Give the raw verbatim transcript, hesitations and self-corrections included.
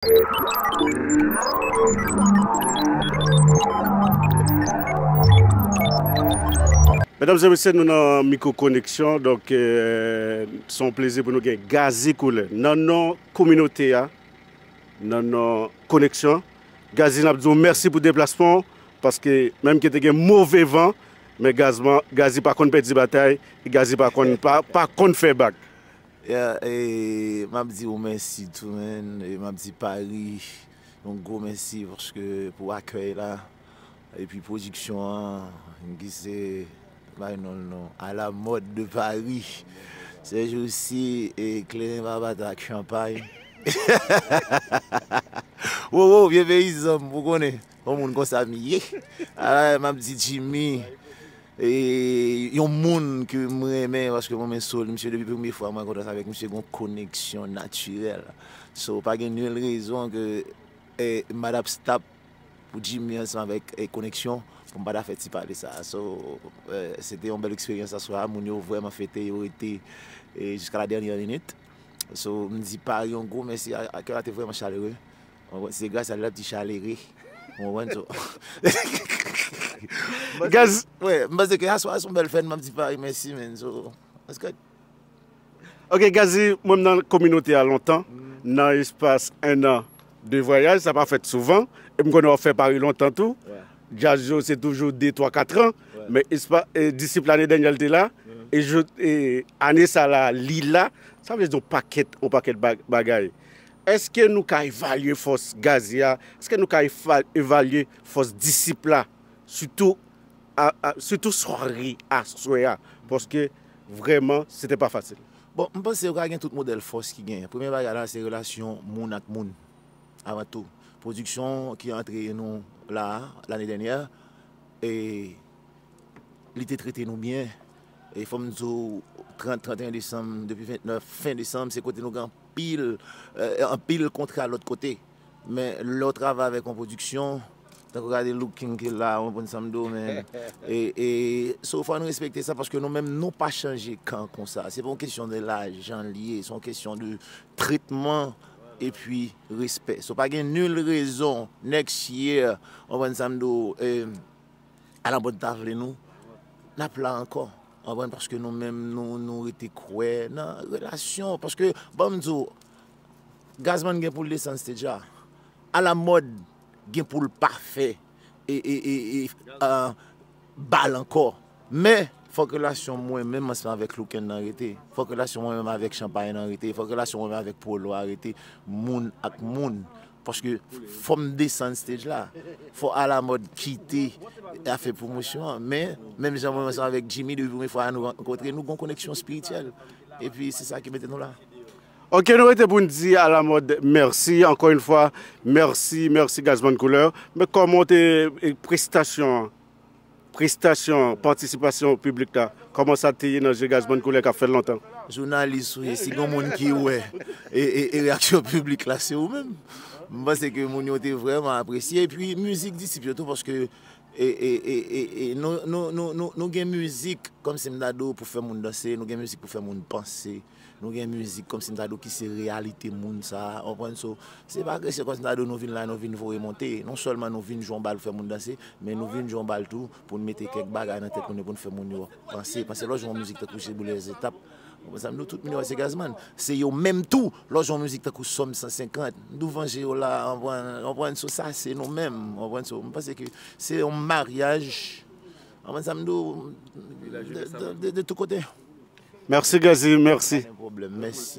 Medam e mesye, nou nan Mikwo Koneksyon, donk, eh, se yon plezi pou nou gen Gazzy Couleur nan non kominote a, nan non Koneksyon. Gazzy, n ap di w mèsi pou deplasman w, paske menm ke te gen move van, men Gazman, Gazzy pa konn pèdi batay, e Gazzy pa konn, pa, pa konn fè bak. Yeah, e m ap di w mèsi tou, man, e m ap di Paris yon gwo mèsi paske pou akèy la, epi pwodiksyon an, ki se, bay non l non, à la mode de Paris. Sèjousi, e kleren pa bat ak chanpay. Wo, wo, vye peyizan m, ou konnen. Yon moun konsa m ye. Ah, m ap di Jimmy, e, yon moun ke m renmen, paske mwen, mwen soul, misye depi premye fwa mwen kontre avèk misye, gon koneksyon natirèl. So, pa gen nil rezon ke, e, m pa t ap stop pou Jimmy ansanm avèk, e, Koneksyon, pou m pa ta fè ti pale sa. So, e, se te yon bèl eksperyans aswè a. Moun yo vrèman fete, yo rete, e, jiska la dènyè minit. So, m di Paris yon gwo mèsi, a, akèy la te vrèman chalere. Ou konprann? Se gras a li l ap di chalere. Ou konprann? So, Gazzy, wè, m panse ke aswè a se yon bèl fèt, m ap di Paris mèsi, man. So, that's good. Ok, Gazzy, mwen m nan kominote a lontan, nan espas en an de vwayaj, sa pa fèt souvan, e m konnen w ap fè Paris lontan tou. Djaz yo, se toujou de, twa, kat an, men espa-, e, Disip lane dènyè l te la, e, ane sa la, li la, sa vle di yon pakèt, yon pakèt ba-, bagay. Èske nou ka evalye fòs Gazzy a? Èske nou ka eva-, evalye fòs Disip la? Sitou a, a, sitou sware aswè a, paske vrèman, se te pa fasil. Bon, m panse yo ka gen tout modèl fòs ki genyen. Premye bagay la, se relasyon moun ak moun, avan tou. Pwodiksyon ki antre nou la, lane dènyè, e li te trete nou byen. E fò m di w, trant, trant et un desanm, depi ventnèf, fen desanm, se kote nou gen anpil, e, anpil kontra lòt kote. Men lè w travay avèk yon pwodiksyon, tankou gade Looking ki la, w konprann sa m di w, men, e, e, so, fò nou respekte sa, paske nou menm, nou pa chanje kan konsa. Se pa yon kesyon de lajan l ye, se yon kesyon de tretman epi respè. So, pa gen nil rezon, next year, w konprann sa m di w, e, alamòd ta vle nou, n ap la ankò. W konprann? Paske nou menm, nou, nou rete kwè nan relasyon. Paske, ban m di w, Gazman gen pou l desann stage la. Alamòd gen pou l pa fè, e, e, e, e, a, bal ankò. Men, fòk relasyon mwen menm ansanm avèk Louken nan rete. Fòk relasyon mwen menm avèk Chanpay nan rete. Fòk relasyon mwen menm avèk Polo a rete. Moun ak moun. Paske fò m desann stage la. Fò Alamòd kite afè pwomosyon an. Men, menm jan mwen ansanm avèk Jimmy, depi premye fwa nou rankontre, nou gon koneksyon espirityèl. Epi se sa ki mete nou la. Ok, nou rete pou n di Alamòd mèsi. Ankò yon fwa, mèsi, mèsi Gazman Couleur. Men kòman w te, e, prestasyon an? Prestasyon, patisipasyon piblik la, kòman sa te ye nan je Gazman Couleur k ap fè l lontan? Jounalis ou ye, si gen moun ki wè e, e, e reyaksyon piblik la, se ou menm. M panse ke moun yo te vrèman apresye. Epi mizik Disip yo tou, paske e, e, e, e, e, nou, nou, nou, nou, nou gen mizik, kòmsi m ta di w, pou fè moun danse, nou gen mizik pou fè moun panse. Nou gen mizik kòmsi m ta di w ki se reyalite moun sa a, w konprann? So, se pa kesyon kòmsi m ta di w nou vin la, nou vin voye monte. Non sèlman nou vin jwe yon bal pou fè moun danse, men nou vin jwe yon bal tou pou n mete kèk bagay nan tèt moun yo, pou n fè moun yo panse. Paske lè w jwe yon mizik tankou Je brûle les étapes, w konprann sa m di w, tout moun yo wè se Gazman. Se yo menm tou, lè w jwe yon mizik tankou Sòm san senkant, m di w vanje yo la, w konprann? W konprann? So, sa se nou menm, w konprann? So, m panse ke se yon maryaj, w konprann sa m di w, de, de, de, de tout kote. Mèsi, Gazzy, mèsi. Pa gen pwoblèm, mèsi.